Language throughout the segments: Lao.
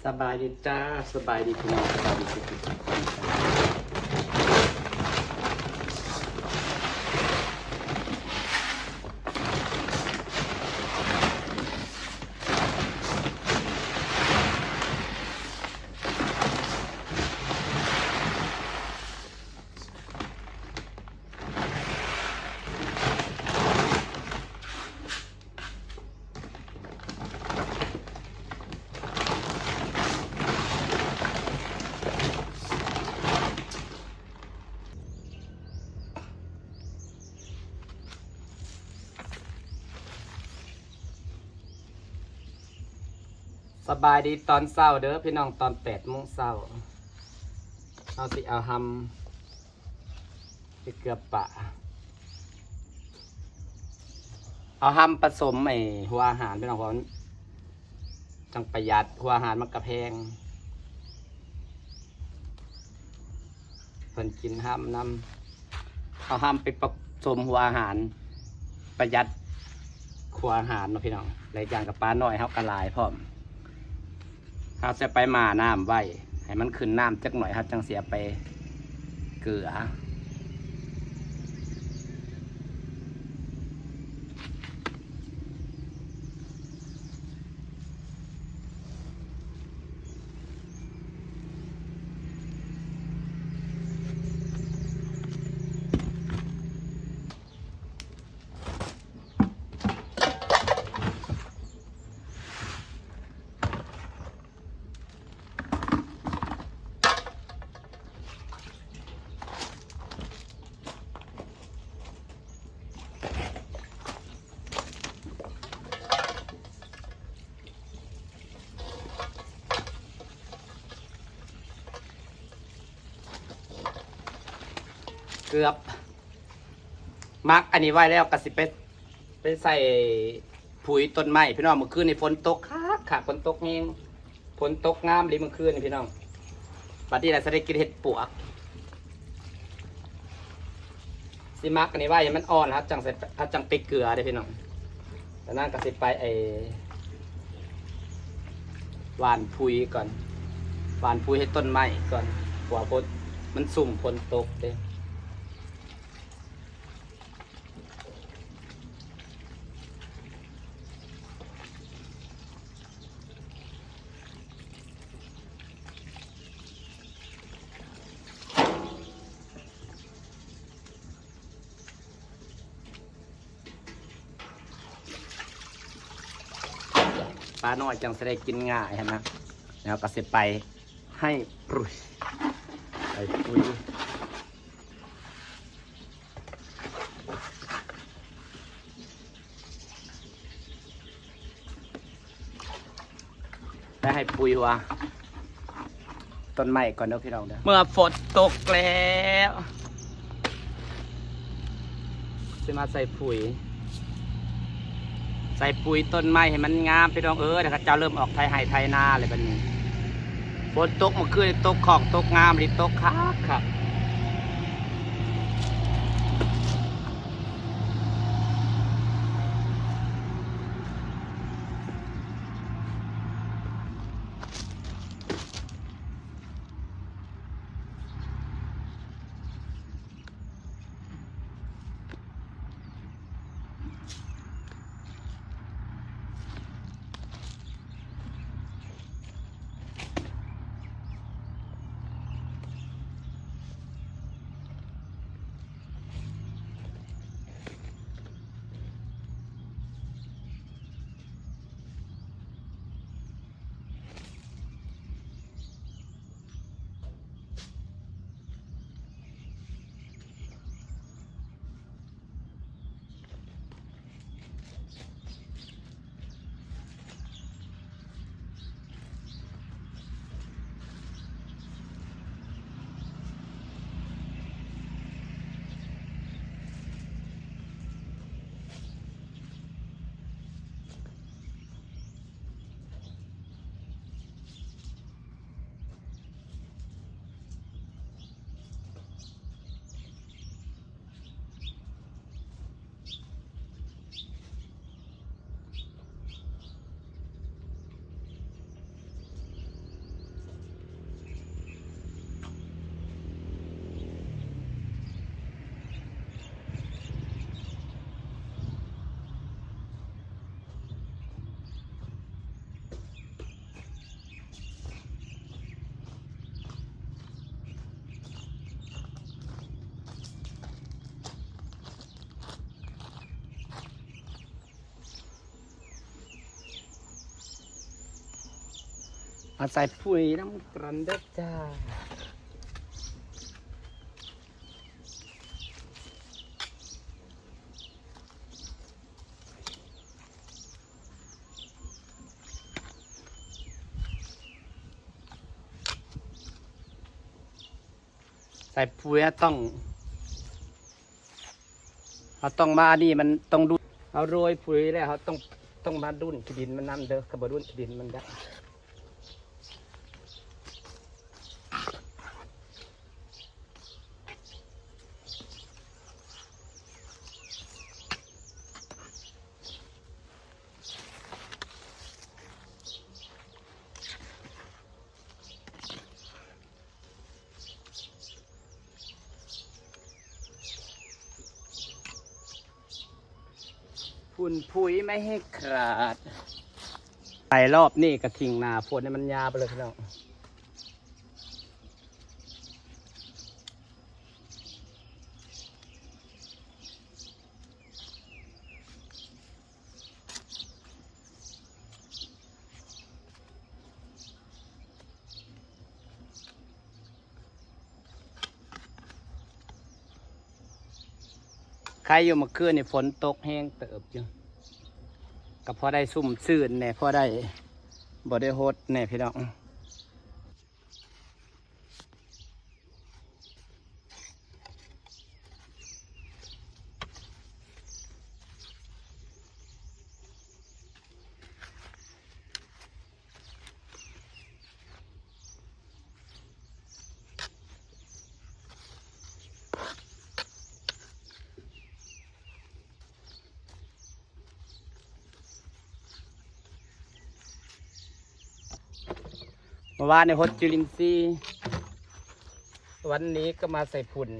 ສະບາຍດີຈ້າ ສະບາຍດີພີ່ນ້ອງ ສະບາຍດີທຸກໆຄົນ. ສະບາຍດີຕອນເຊົ້າເດີພີ່ນ້ອງ ຕອນແປດໂມງເຊົ້າ ເຮົາຊິເອົາຮຳ ເຮັດເກືອປາ ເອົາຮຳປະສົມໄອ້ຫົວອາຫານພີ່ນ້ອງ ເພາະມັນຈັ່ງປະຢັດ ຫົວອາຫານມັນກະແພງ ເພິ່ນກິນຮຳນຳ ເອົາຮຳໄປປະສົມຫົວອາຫານ ປະຢັດຫົວອາຫານເນາະພີ່ນ້ອງ ແລະອີກຢ່າງກະປານ້ອຍເຮົາກະຫຼາຍພ້ອມ. ເຮົາຈະໄປໝ້ານ້ຳໄວ້ ໃຫ້ມັນຂຶ້ນນ້ຳຈັກໜ້ອຍ ເຮົາຈັ່ງຊິເອົາໄປເກືອ. ເກືອບ ໝັກອັນນີ້ໄວ້ແລ້ວ ກະຊິໄປ ໄປໃສ່ປຸ໋ຍຕົ້ນໄມ້ພີ່ນ້ອງ. ມື້ຄືນນີ້ຝົນຕົກຄັກໆ ຝົນຕົກແຮງ ຝົນຕົກງາມເລີຍມື້ຄືນນີ້ພີ່ນ້ອງ. ບັດນີ້ລະຊິໄດ້ກິນເຫັດປວກ. ຊິໝັກອັນນີ້ໄວ້ໃຫ້ມັນອ່ອນ ເຮົາຈັ່ງໃສ່ ເຮົາຈັ່ງໄປເກືອເດ້ພີ່ນ້ອງ. ຈາກນັ້ນກະຊິໄປໄອ້ຫວ່ານປຸ໋ຍກ່ອນ ຫວ່ານປຸ໋ຍໃຫ້ຕົ້ນໄມ້ກ່ອນ ເພາະວ່າຝົນ ມັນຊຸ່ມຝົນຕົກເດ້. ປານ້ອຍຈັ່ງຊິໄດ້ກິນງ່າຍຫັ້ນນະ. ແລ້ວກະຊິໄປໃຫ້ປຸ໋ຍ ໃຫ້ປຸ໋ຍ ໄປໃຫ້ປຸ໋ຍຫົວຕົ້ນໄມ້ກ່ອນເດີພີ່ນ້ອງເດີ. ເມື່ອຝົນຕົກແລ້ວ ຊິມາໃສ່ປຸ໋ຍ ໃສ່ປຸ໋ຍຕົ້ນໄມ້ໃຫ້ມັນງາມພີ່ນ້ອງເອີຍ. ເຂົາເຈົ້າເລີ່ມອອກໄຖໄຮ່ໄຖນາແລ້ວບັດນີ້. ຝົນຕົກມື້ຄືນນີ້ ຕົກຂອງຕົກງາມອີ່ຫຼີ ຕົກຄັກໆ. ເ ມາໃສ່ປຸ໋ຍນຳກັນເດີ້ຈ້າ. ໃສ່ປຸ໋ຍຕ້ອງ ເຮົາຕ້ອງມານີ້ ມັນຕ້ອງດຸນ ເຮົາໂລຍປຸ໋ຍແລ້ວ ເຮົາຕ້ອງ ຕ້ອງມາດຸນຂີ້ດິນມັນນຳເດີ້ ຄັນບໍ່ດຸນຂີ້ດິນມັນໄດ້. ຝຸ່ນປຸ໋ຍໄມ່ໃຫ້ຂາດ ໄປລອບນີ້ກະຖິ້ງໜ້າຝົນໃຫ້ມັນຍາວໄປເລີຍພີ່ນ້ອງ. ໄຄຢູ່ ເມື່ອຄືນນີ້ຝົນຕົກແຮງເຕີບຢູ່ ກໍພໍໄດ້ຊຸ່ມຊື່ນແດ່ ພໍໄດ້ ບໍ່ໄດ້ຫົດແດ່ພີ່ນ້ອງ. ເມື່ອວານນີ້ຫົດຈຸລິນຊີ ວັນນີ້ກໍມາໃສ່ຝຸ່ນ.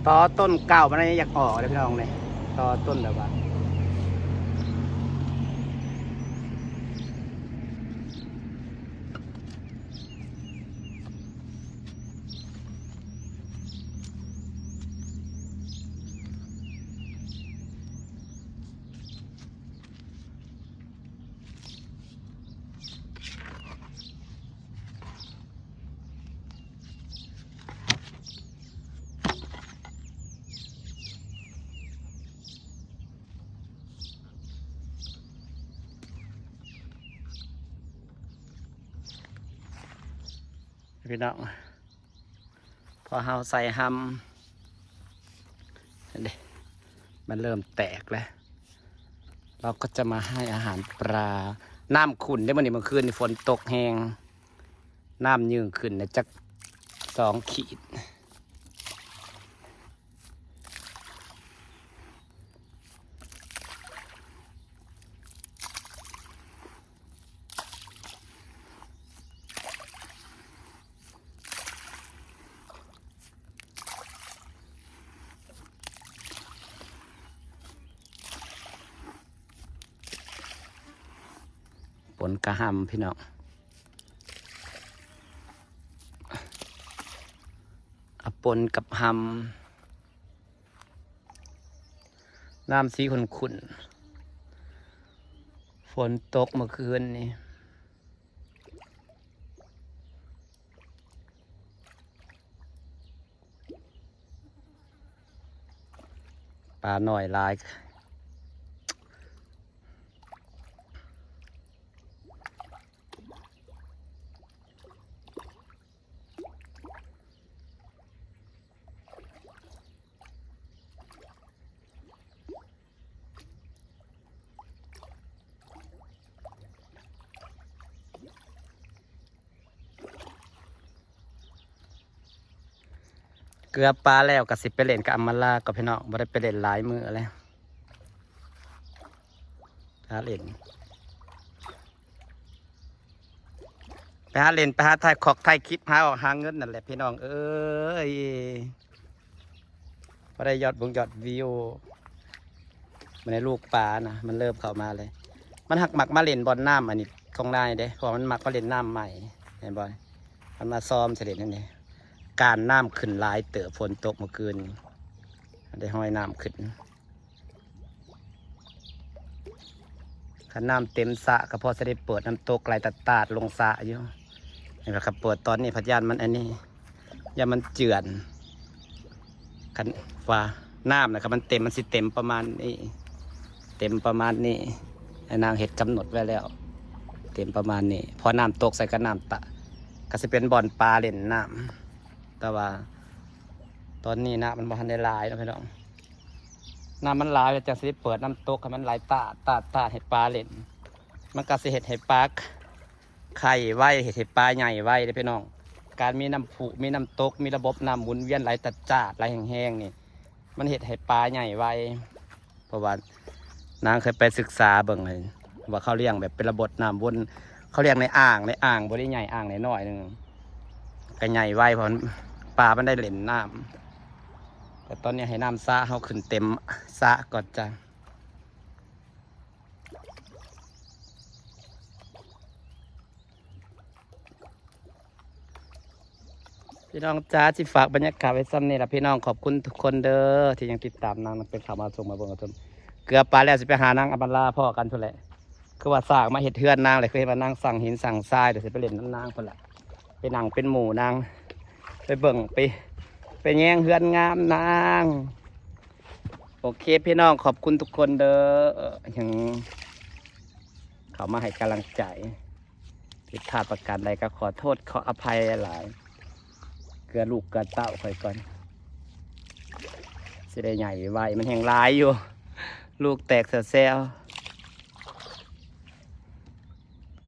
ຕໍຕົ້ນເກົ່າມັນຍັງຢາກອອກເດ້ພີ່ນ້ອງນີ້ ຕໍຕົ້ນແບບວ່າ ພີ່ນ້ອງ ພໍເຮົາໃສ່ຮຳ ເຫັນເດ້ ມັນເລີ່ມແຕກແລ້ວ ເຮົາກໍຈະມາໃຫ້ອາຫານປາ ນ້ຳຂຸ້ນເດ້ ມື້ນີ້ ເມື່ອຄືນນີ້ຝົນຕົກແຮງ ນ້ຳຍື່ນຂຶ້ນນະຈັກສອງຂີດ. ປົນກະຮຳພີ່ນ້ອງ ເອົາປົນກັບຮຳ ນ້ຳສີຂຸ້ນໆ ຝົນຕົກເມື່ອຄືນນີ້ ປານ້ອຍຫຼາຍ. ເ ເກືອປາແລ້ວກໍຊິໄປຫຼິ້ນກັບອຳມາລາກໍ ພີ່ນ້ອງ ບໍ່ໄດ້ໄປຫຼິ້ນຫຼາຍມື້ແລ້ວ. ຫາຫຼິ້ນ ໄປຫາຫຼິ້ນ ໄປຫາຖ່າຍຄອກຖ່າຍຄລິບ ຫາອອກຫາເງິນນັ້ນແຫຼະ ພີ່ນ້ອງເອີຍ. ບໍ່ໄດ້ຍອດວົງຍອດວິວ. ມັນໃນລູກປານະ ມັນເລີ່ມເຂົ້າມາເລີຍ. ມັນຮັກມັກມາຫຼິ້ນບ່ອນນ້ຳອັນນີ້ຂອງນາຍເດ້ ເພາະວ່າມັນມັກມາຫຼິ້ນນ້ຳໃໝ່ ເຫັນບໍ່? ມັນມາຊອມໃສ່ຫຼິ້ນອັນນີ້ ການນ້ຳຂຶ້ນຫຼາຍເຕີບ ຝົນຕົກເມື່ອຄືນນີ້ ໄດ້ຮອຍນ້ຳຂຶ້ນ. ຄັນນ້ຳເຕັມສະກໍພໍຊິໄດ້ເປີດນ້ຳຕົກໄຫຼຕາດໆລົງສະຢູ່. ນີ້ລະ ຄັນເປີດຕອນນີ້ພັດຢ້ານມັນອັນນີ້ ຢ້ານມັນເຈື່ອນ. ຄັນວ່ານ້ຳນະ ຄັນມັນເຕັມ ມັນຊິເຕັມປະມານນີ້ ເຕັມປະມານນີ້. ໃຫ້ນາງເຮັດກຳນົດໄວ້ແລ້ວ ເຕັມປະມານນີ້. ພໍນ້ຳຕົກໃສ່ກັບນ້ຳຕະ ກໍຊິເປັນບ່ອນປາຫຼິ້ນນ້ຳ. ແຕ່ວ່າຕອນນີ້ນ້ຳມັນບໍ່ທັນໄດ້ຫຼາຍເນາະ ພີ່ນ້ອງ. ນ້ຳມັນຫຼາຍແລ້ວ ຈັ່ງຊິໄດ້ເປີດນ້ຳຕົກໃຫ້ມັນໄຫຼຕາດໆໆ ໃຫ້ປາຫຼິ້ນ. ມັນກໍຊິເຮັດໃຫ້ປາໄຂ່ໄວ ເຮັດໃຫ້ປາໃຫຍ່ໄວເດ້ ພີ່ນ້ອງ. ການມີນ້ຳພຸ ມີນ້ຳຕົກ ມີລະບົບນ້ຳໝູນວຽນໄຫຼຕາດໆ ໄຫຼແຮງໆນີ້ ມັນເຮັດໃຫ້ປາໃຫຍ່ໄວ. ເພາະວ່ານາງເຄີຍໄປສຶກສາເບິ່ງ ວ່າເຂົາລ້ຽງແບບເປັນລະບົບນ້ຳວົນ ເຂົາລ້ຽງໃນອ່າງ ໃນອ່າງບໍ່ໄດ້ໃຫຍ່ ອ່າງນ້ອຍໆໜຶ່ງ ກໍໃຫຍ່ໄວ ເພາະປາມັນໄດ້ຫຼິ້ນນ້ຳ. ແຕ່ຕອນນີ້ໃຫ້ນ້ຳສະເຮົາຂຶ້ນເຕັມສະກ່ອນຈ້າ. ພີ່ນ້ອງຈ້າ ຊິຝາກບັນຍາກາດໄວ້ສ່ຳນີ້ລະ ພີ່ນ້ອງ. ຂອບຄຸນທຸກຄົນເດີ ທີ່ຍັງຕິດຕາມນາງ ເປັນເຂົ້າມາຊົມ ມາເບິ່ງມາຊົມ. ເກືອປາແລ້ວ ຊິໄປຫານາງອຳມາລາ ພໍ້ກັນພຸ້ນແຫຼະ. ຄືວ່າສ້າງມາເຮັດເຮືອນນາງແຫຼະ ຄືເຫັນວ່ານາງສ້າງຫີນສ້າງຊາຍ ດຽວຊິໄປຫຼິ້ນນຳນາງພຸ້ນລະ ໄປນັ່ງເປັນໝູ່ນາງ ໄປເບິ່ງ ໄປ ໄປແຍງເຮືອນງາມນາງ. ໂອເຄ ພີ່ນ້ອງ ຂອບຄຸນທຸກຄົນເດີ ທີ່ຍັງເຂົ້າມາໃຫ້ກຳລັງໃຈ. ຜິດພາດປະການໃດກໍຂໍໂທດຂໍອະໄພຫຼາຍໆ. ເກືອລູກເກືອເຕົ້າຂ້ອຍກ່ອນ ຊິໄດ້ໃຫຍ່ໄວໆ ມັນແຮ່ງຫຼາຍຢູ່ ລູກແຕກແຊວໆ.